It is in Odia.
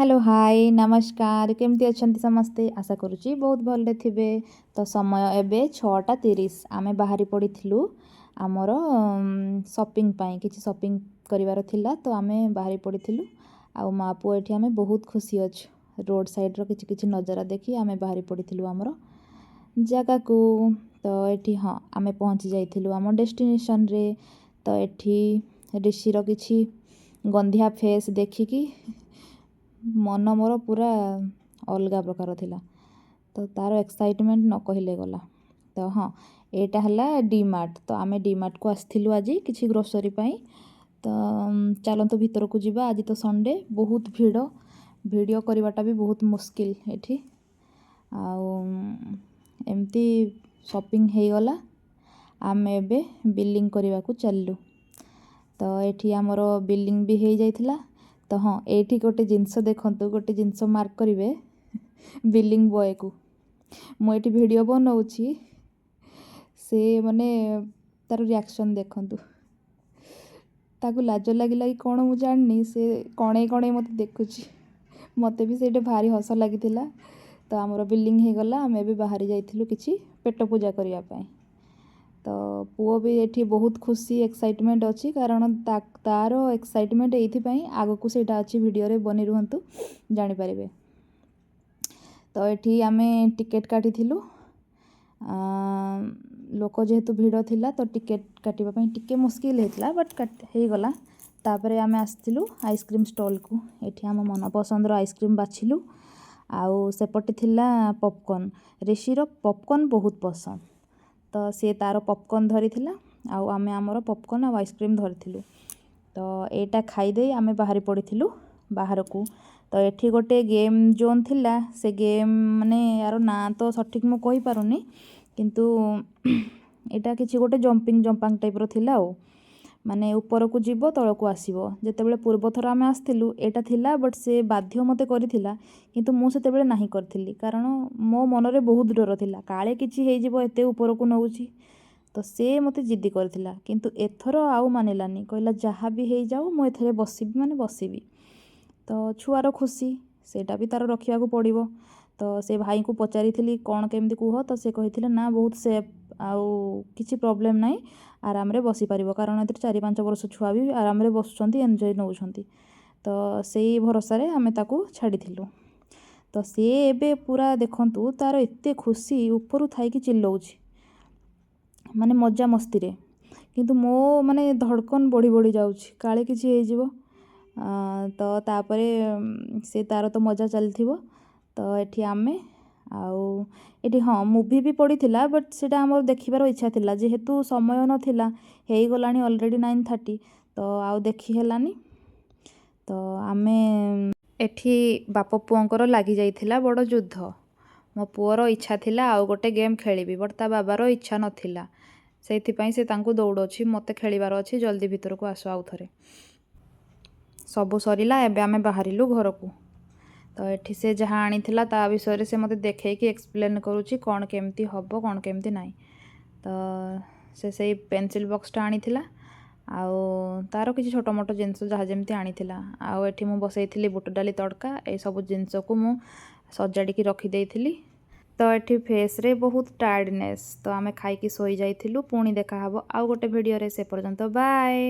ହ୍ୟାଲୋ, ହାଏ, ନମସ୍କାର। କେମିତି ଅଛନ୍ତି ସମସ୍ତେ? ଆଶା କରୁଛି ବହୁତ ଭଲରେ ଥିବେ। ତ ସମୟ ଏବେ 6:30। ଆମେ ବାହାରି ପଡ଼ିଥିଲୁ ଆମର ସପିଂ ପାଇଁ। କିଛି ସପିଂ କରିବାର ଥିଲା, ତ ଆମେ ବାହାରି ପଡ଼ିଥିଲୁ। ଆଉ ମା' ପୁଅ ଏଠି ଆମେ ବହୁତ ଖୁସି ଅଛୁ। ରୋଡ଼ ସାଇଡ଼୍ର କିଛି କିଛି ନଜାରା ଦେଖି ଆମେ ବାହାରି ପଡ଼ିଥିଲୁ ଆମର ଜାଗାକୁ। ତ ଏଠି ହଁ, ଆମେ ପହଞ୍ଚି ଯାଇଥିଲୁ ଆମ ଡେଷ୍ଟିନେସନ୍ରେ। ତ ଏଠି ଋଷିର କିଛି ଗନ୍ଧିଆ ଫେସ୍ ଦେଖିକି ମନ ମୋର ପୁରା ଅଲଗା ପ୍ରକାର ଥିଲା। ତ ତା'ର ଏକ୍ସାଇଟମେଣ୍ଟ ନ କହିଲେ ଗଲା। ତ ହଁ, ଏଇଟା ହେଲା ଡି ମାର୍ଟ। ତ ଆମେ ଡି ମାର୍ଟକୁ ଆସିଥିଲୁ ଆଜି କିଛି ଗ୍ରୋସରୀ ପାଇଁ। ତ ଚାଲନ୍ତୁ ଭିତରକୁ ଯିବା। ଆଜି ତ ସଣ୍ଡେ, ବହୁତ ଭିଡ଼। ଭିଡ଼ିଓ କରିବାଟା ବି ବହୁତ ମୁସ୍କିଲ ଏଠି। ଆଉ ଏମିତି ସପିଂ ହେଇଗଲା। ଆମେ ଏବେ ବିଲିଂ କରିବାକୁ ଚାଲିଲୁ। ତ ଏଠି ଆମର ବିଲିଂ ବି ହେଇଯାଇଥିଲା। ତ ହଁ, ଏଇଠି ଗୋଟେ ଜିନିଷ ଦେଖନ୍ତୁ, ଗୋଟେ ଜିନିଷ ମାର୍କ କରିବେ ବିଲିଂ ବୟକୁ। ମୁଁ ଏଠି ଭିଡ଼ିଓ ବନଉଛି, ସେ ମାନେ ତାର ରିଆକ୍ସନ୍ ଦେଖନ୍ତୁ। ତାକୁ ଲାଜ ଲାଗିଲା କି କ'ଣ ମୁଁ ଜାଣିନି, ସେ କଣେଇ କଣେଇ ମୋତେ ଦେଖୁଛି। ମୋତେ ବି ସେଇଠି ଭାରି ହସ ଲାଗିଥିଲା। ତ ଆମର ବିଲିଂ ହେଇଗଲା। ଆମେ ଏବେ ବାହାରି ଯାଇଥିଲୁ କିଛି ପେଟ ପୂଜା କରିବା ପାଇଁ। ତ ପୁଅ ବି ଏଠି ବହୁତ ଖୁସି, ଏକ୍ସାଇଟମେଣ୍ଟ ଅଛି। କାରଣ ତାର ଏକ୍ସାଇଟମେଣ୍ଟ ଏଇଥିପାଇଁ, ଆଗକୁ ସେଇଟା ଅଛି, ଭିଡ଼ିଓରେ ବନି ରୁହନ୍ତୁ, ଜାଣିପାରିବେ। ତ ଏଠି ଆମେ ଟିକେଟ୍ କାଟିଥିଲୁ। ଲୋକ ଯେହେତୁ ଭିଡ଼ ଥିଲା, ତ ଟିକେଟ୍ କାଟିବା ପାଇଁ ଟିକେ ମୁସ୍କିଲ ହେଇଥିଲା, ବଟ୍ ହେଇଗଲା। ତାପରେ ଆମେ ଆସିଥିଲୁ ଆଇସ୍କ୍ରିମ୍ ଷ୍ଟଲ୍କୁ। ଏଠି ଆମ ମନ ପସନ୍ଦର ଆଇସ୍କ୍ରିମ୍ ବାଛିଲୁ। ଆଉ ସେପଟେ ଥିଲା ପପକର୍ଣ୍ଣ। ଋଷିର ପପକର୍ଣ୍ଣ ବହୁତ ପସନ୍ଦ, ତ ସିଏ ତା'ର ପପକର୍ଣ୍ଣ ଧରିଥିଲା ଆଉ ଆମେ ଆମର ପପକର୍ଣ୍ଣ ଆଉ ଆଇସ୍କ୍ରିମ୍ ଧରିଥିଲୁ। ତ ଏଇଟା ଖାଇଦେଇ ଆମେ ବାହାରି ପଡ଼ିଥିଲୁ ବାହାରକୁ। ତ ଏଠି ଗୋଟେ ଗେମ୍ ଜୋନ୍ ଥିଲା। ସେ ଗେମ୍ ମାନେ ୟାର ନାଁ ତ ସଠିକ୍ ମୁଁ କହିପାରୁନି, କିନ୍ତୁ ଏଇଟା କିଛି ଗୋଟେ ଜମ୍ପିଂ ଜମ୍ପାଙ୍ଗ ଟାଇପ୍ର ଥିଲା। ଆଉ ମାନେ ଉପରକୁ ଯିବ, ତଳକୁ ଆସିବ। ଯେତେବେଳେ ପୂର୍ବ ଥର ଆମେ ଆସିଥିଲୁ, ଏଇଟା ଥିଲା, ବଟ୍ ସେ ବାଧ୍ୟ ମୋତେ କରିଥିଲା, କିନ୍ତୁ ମୁଁ ସେତେବେଳେ ନାହିଁ କରିଥିଲି, କାରଣ ମୋ ମନରେ ବହୁତ ଡର ଥିଲା, କାଳେ କିଛି ହେଇଯିବ, ଏତେ ଉପରକୁ ନେଉଛି। ତ ସେ ମୋତେ ଜିଦ୍ଦି କରିଥିଲା, କିନ୍ତୁ ଏଥର ଆଉ ମାନିଲାନି। କହିଲା, ଯାହା ବି ହେଇଯାଉ, ମୁଁ ଏଥିରେ ବସିବି ମାନେ ବସିବି। ତ ଛୁଆର ଖୁସି, ସେଇଟା ବି ତା'ର ରଖିବାକୁ ପଡ଼ିବ। ତ ସେ ଭାଇଙ୍କୁ ପଚାରିଥିଲି, କ'ଣ କେମିତି କୁହ। ତ ସେ କହିଥିଲେ, ନା, ବହୁତ ସେଫ୍ ଆଉ କିଛି ପ୍ରୋବ୍ଲେମ୍ ନାହିଁ, ଆରାମରେ ବସିପାରିବ, କାରଣ ଏଥିରେ 4-5 ବର୍ଷ ଛୁଆ ବି ଆରାମରେ ବସୁଛନ୍ତି, ଏନ୍ଜୟ ନେଉଛନ୍ତି। ତ ସେଇ ଭରସାରେ ଆମେ ତାକୁ ଛାଡ଼ିଥିଲୁ। ତ ସିଏ ଏବେ ପୁରା ଦେଖନ୍ତୁ, ତା'ର ଏତେ ଖୁସି, ଉପରୁ ଥାଇକି ଚିଲଉଛି, ମାନେ ମଜା ମସ୍ତିରେ। କିନ୍ତୁ ମୋ ମାନେ ଧଡ଼କନ ବଢ଼ି ବଢ଼ି ଯାଉଛି, କାଳେ କିଛି ହେଇଯିବ। ତ ତାପରେ ସେ ତା'ର ତ ମଜା ଚାଲିଥିବ। ତ ଏଠି ଆମେ ଆଉ ଏଠି ହଁ, ମୁଭି ବି ପଡ଼ିଥିଲା, ବଟ୍ ସେଇଟା ଆମର ଦେଖିବାର ଇଚ୍ଛା ଥିଲା। ଯେହେତୁ ସମୟ ନଥିଲା, ହେଇଗଲାଣି ଅଲରେଡ଼ି 9:30, ତ ଆଉ ଦେଖି ହେଲାନି। ତ ଆମେ ଏଠି ବାପ ପୁଅଙ୍କର ଲାଗିଯାଇଥିଲା ବଡ଼ ଯୁଦ୍ଧ। ମୋ ପୁଅର ଇଚ୍ଛା ଥିଲା ଆଉ ଗୋଟେ ଗେମ୍ ଖେଳିବି, ବଟ୍ ତା ବାବାର ଇଚ୍ଛା ନଥିଲା। ସେଇଥିପାଇଁ ସେ ତାଙ୍କୁ ଦୌଡ଼ଉଛି, ମୋତେ ଖେଳିବାର ଅଛି, ଜଲ୍ଦି ଭିତରକୁ ଆସ ଆଉ ଥରେ। ସବୁ ସରିଲା, ଏବେ ଆମେ ବାହାରିଲୁ ଘରକୁ। ତ ଏଠି ସେ ଯାହା ଆଣିଥିଲା, ତା ବିଷୟରେ ସେ ମୋତେ ଦେଖେଇକି ଏକ୍ସପ୍ଲେନ୍ କରୁଛି, କ'ଣ କେମିତି ହେବ, କ'ଣ କେମିତି ନାହିଁ। ତ ସେ ସେଇ ପେନସିଲ୍ ବକ୍ସଟା ଆଣିଥିଲା ଆଉ ତା'ର କିଛି ଛୋଟ ମୋଟ ଜିନିଷ ଯାହା ଯେମିତି ଆଣିଥିଲା। ଆଉ ଏଠି ମୁଁ ବସେଇଥିଲି ବୁଟ ଡାଲି ତଡ଼କା। ଏସବୁ ଜିନିଷକୁ ମୁଁ ସଜାଡ଼ିକି ରଖିଦେଇଥିଲି। ତ ଏଠି ଫେସ୍ରେ ବହୁତ ଟାୟାର୍ଡ଼ନେସ୍, ତ ଆମେ ଖାଇକି ଶୋଇଯାଇଥିଲୁ। ପୁଣି ଦେଖାହେବ ଆଉ ଗୋଟେ ଭିଡ଼ିଓରେ, ସେ ପର୍ଯ୍ୟନ୍ତ ବାଏ।